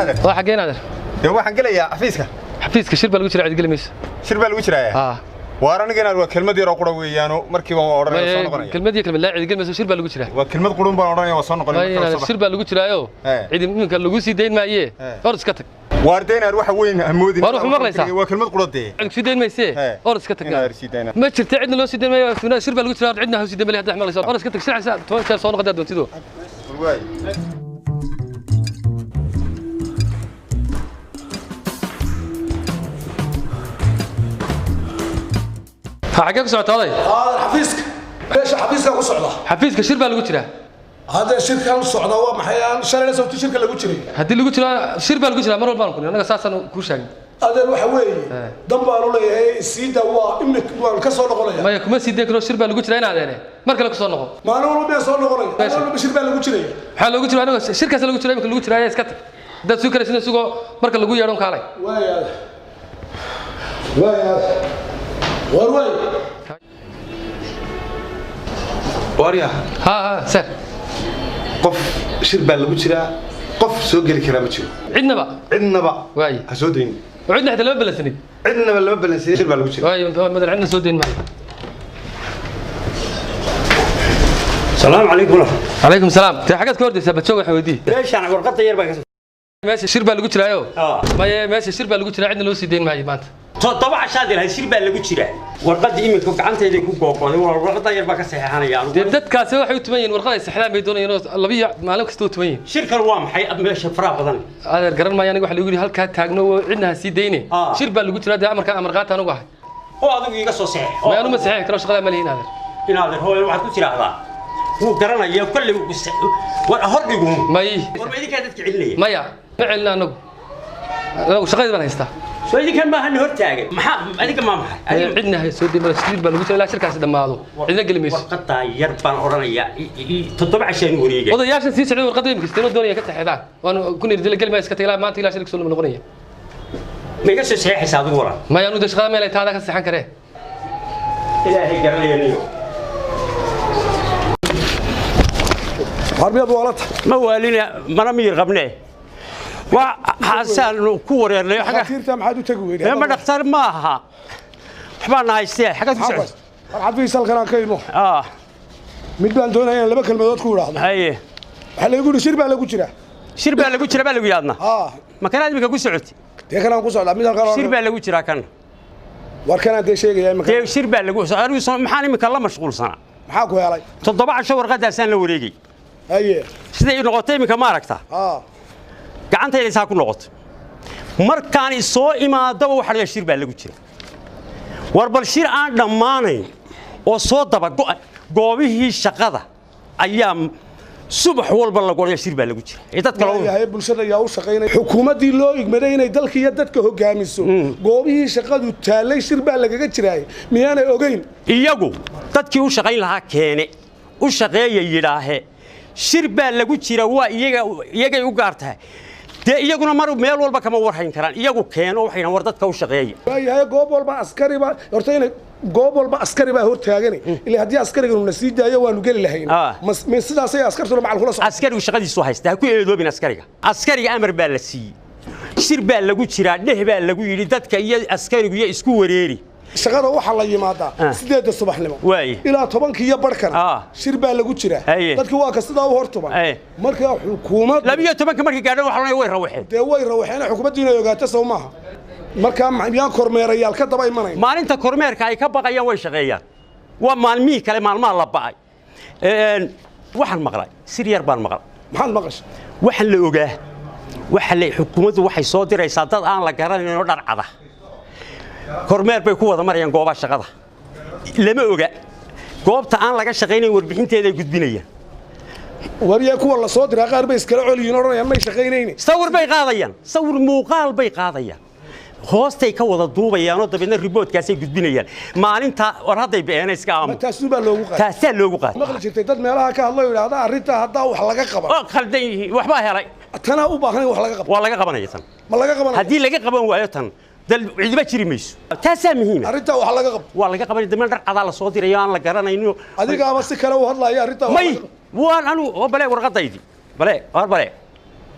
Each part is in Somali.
Inaadeer. Waa xaggee inaadeer? Dee waxaan gelayaa xafiiska. Xafiiska shir baa lagu jira, cid geli mayso. Shir baa lagu jiraaya? Haa. Waar aniga inaad waa kelmad yaroo qura weeyaano, markiiba waan odhanaya soo noqonaya. Kelmad iyo kelmad laa, cid geli mayso, shir baa lagu jiraa. Waa kelmad qurun baan odhanaya, waa soo noqonaya Maya marka inaadeer, soo shir baa lagu jiraayo. Cid iminka lagu sii dayn maaye. Hor iska tag. Waar dee inaad waxa weyn hamoodin. Waar wax ma maqlaysaa? Waa kelmad qura dee. Cid ku sii dayn maysee. Hor iska tag. Inaad sii dayna. Ma jirta, cidna loo sii dayn maayo, shir baa lagu jiraa, cidna ha sii dayn malaha haddaad maqlayso. Hor iska tag, shir xisa 10 jeer soo noqodaa doontido. Waay. Ha, xaggee ku socotaa oday? Xafiiska, meesha xafiiska ku socda. Xafiiska shir baa lagu jiraa. Hadda shirkan socda waa maxay? Aan shalayna sababti shirka lagu jiray. Haddii lagu jiraa, shir baa lagu jiraa mar walbaan kun, annaga saasaan kuu sheegnay. Adeer, waxa weeye dan baan u leeyahay, siida waa imik waan ka soo noqonaya. Maya, kuma sii dayn karo, shir baa lagu jiraa inaadeene, mar kale ku soo noqo. Maalin walba miyaa soo noqonaya? Meesha. Maalin walba shir baa lagu jiraya. Maxaa loogu jiraa? Anaga shirkaas lagu jiraa, imika lagu jiraa, iska tag. Haddaad sugi karaysid sugoo, marka lagu yeedhon kaalay. Waay adeer, waay adeer, war waay. Waarya. Ha ha, sir. Qof shir baa lagu jiraa, qof soo geli karaa ma jiro. Cidnaba? Cidnaba. Waay. Ha soo daynin. Cidna xitaa lama balansanid? Cidnaba lama balansiin, shir baa lagu jiraa. Waay madan, cidna soo dayn maayo. السلام عليكم. Calaykum salaam. Tee xaggaad ka hordaysaa? Badjoog waxa weydii. meeshaan warqadda yar baan ka Meesha shir baa lagu jiraayo. Maye, meesha shir baa lagu jiraa, cidna loo sii dayn maayo maanta. 7 cashaad ilahay shir baa lagu jiraa, warqadda iminka gacantayda ku googo'day, warqadda yar baan ka saxeexanaya anigu. Dee dadkaasi waxay u tuman yihiin warqad ay saxdaan bay doonayeen, oo labiyo maalin kasta u tuman yihiin. Shirkan waa maxay meesha faraha badan? Adeer, garan maayo aniga, waxa lagu yidhi halkaa taagno oo cidna ha sii dayne. Shir baa lagu jiraa, dee amarkaa amar qaata anigu ahay. Oo adigu iga soo saxeex. Maya, anu ma saxeexi karo, shaqadaa ma lihin adeer. Inaad hooyo waxaad ku tiraahdaa wuu garanaya kolley wuu war hordhigu. May. War ma idinkaa dadka celinaya? Maya, ma celina anagu, anagu shaqadii baan haystaa. Soo idinkan maaha hor taagan, maxaa adiga maa maxay? Maya, cidna ha soo dayn, shir baa lagu jiraa, ilaa shirkaasi dhammaado cidna geli mayso. Warqaddaa yar baan odhanayaa, 7 cashaan wareegay. Odayaashan sii socday warqadda imika sidee doonaya ka saxeexdaan, waanu ku nirdi geli maayo, iska tag ilaa maanta, ilaa shirka soo noqonaya. Ma iga soo saxeexaysaa adigu waran? Maya, anu dee shaqada meel ay taada ka saxan karee. Ilaahay garanaya niyo. War miyaad waalata? Ma waalina, mana miyir qabne, waa xasaanu ku wareernay xagga Dhakhaatiirta maxaad u tegi weyday? Ma dhakhtar ma aha, waxbaa na haystee, xaggaad ku socotay? War xafiis halkan aan ka imo. Mid baan doonaya inaan laba kelmadood ku idhaahdo. Haye. Waxaa lagu yidhi shir baa lagu jiraa. Shir baa lagu jira baa lagu yidhaadna? Ma kanaad imika ku socotay? Dee kanaan ku socdaa mid halkan. Shir baa lagu jiraa kan. War kanaan dee sheegaya imika. Dee shir baa lagu anigu maxaan imika la mashquulsanaa? Maxaa ku helay? 7 casho warqadaasaan la wareegay. Haye. Siday i noqotay imika ma aragtaa? Gacantayda isaa ku noqotay markaan isoo imaadaba waxa la shir baa lagu jira. War bal shir aan dhammaanayn oo soo daba go'ay goobihii shaqada ayaa subax walba lagu odhanaya shir baa lagu jira ee dadka loo Waayahay, bulshada yaa u shaqaynaya? Xukuumaddii loo igmaday inay dalka iyo dadka hogaamiso, goobihii shaqadu taallay shir baa lagaga jiraay, miyaanay ogeyn? Iyagu dadkii u shaqayn lahaa keene u shaqeeya yidhaahe shir baa lagu jira, waa iyaga, iyagay u gaar tahay. Dee iyaguna mar meel walba kama warhayn karaan, iyagu keeno waxay yidhahaan war dadka u shaqeeya. Waayahay, goob walba askari baa horta, inay goob walba askari baa hortaagani, ilaa haddii askariganu na sii daayo waanu geli lahayn. Ma sidaasay askartuna macal kula socon? Askarigu shaqadiisu haysta, ha ku eedoobin askariga. Askariga amar baa la siiyey, shir baa lagu jiraa dheh baa lagu yidhi, dadka iyo askarigu iyo isku wareeri. Shaqada waxaa la yimaadaa 8-da subaxnimo. Waaye. Ilaa 10-ka iyo barhkana shir baa lagu jiraa. Dadki waa ka sidaa u hortuban. Marka xukuumad 12-ka markay gaadhaan waxa la way rawaxeen. Dee way rawaxeen, xukuumaddu inay ogaato sow maaha? Markaa miyaan kormeerayaal ka daba imanayn? Maalinta kormeerka ay ka baqayaan way shaqeeyaan, waa maalmihii kale, maalmaha la ba'ay. Waxaan maqlay sir yar baan maqlay. Maxaad maqashay? Waxaan la ogaa waxa la xukuumaddu waxay soo diraysaa dad aan la garanayn oo dhar cada, kormeer bay ku wada marayaan goobaha shaqada, lama oga goobta aan laga shaqaynayn warbixinteeda ay gudbinayaan. Waryaa, kuwa la soo diraa qaar bay iskala coliyiin, odhanayaan may shaqaynayne. Sawir bay qaadayaan, sawir muuqaal bay qaadayaan, hoostay ka wada duubayaan oo dabeedna riboodkaasay gudbinayaan maalinta. War hadday ba'eena iska aamu. Taasuu baa loogu qaatay. Taasaa loogu qaatay. Maqli jirtay dad meelaha ka hadlayo yidhaahda arrintaa haddaa wax laga qaban. Oo khaldan yihiin, waxbaa helay. Tanaa u baahan in wax laga qabto. Waa laga qabanaya tan. Ma laga qabanaya? Haddii laga qaban waayo tan dal cidiba jiri mayso, taasaa muhiima. Arrintaa wax laga qabto. Waa laga qabanaya, dambe dhar cadaa la soo dirayo aan la garanayno. Adigaaba si kale u hadlaya, arrintaa wax may laga qabto. Waan anu oo bale warqadaydii bale war bale.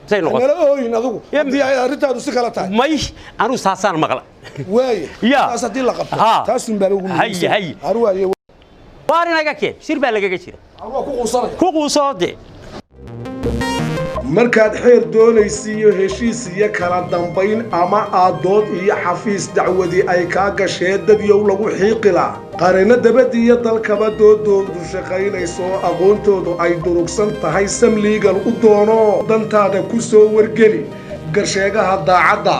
Say noqoto. Nala ooyin adigu haddii ay arrintaadu si kala tahay. May, anigu saasaan maqla. Waaye Ya. taas haddii la qabto, Ha. taasun baa ugu Hay, hay. Arwaaye. Waar inaga keen, shir baa lagaga jira. Waa ku quusanaya. Ku quusoo dee. Markaad xeer doonaysiiyo heshiis iyo kala dambayn, ama aad dood iyo xafiis dacwadi ay kaa gashee, dadyow lagu xiiqilaa qareenno dabad iyo dalkaba doodoodu shaqaynayso oo aqoontoodu ay durugsan tahay, samliigal u doono, dantaada ku soo wargeli garsheegaha daacadda.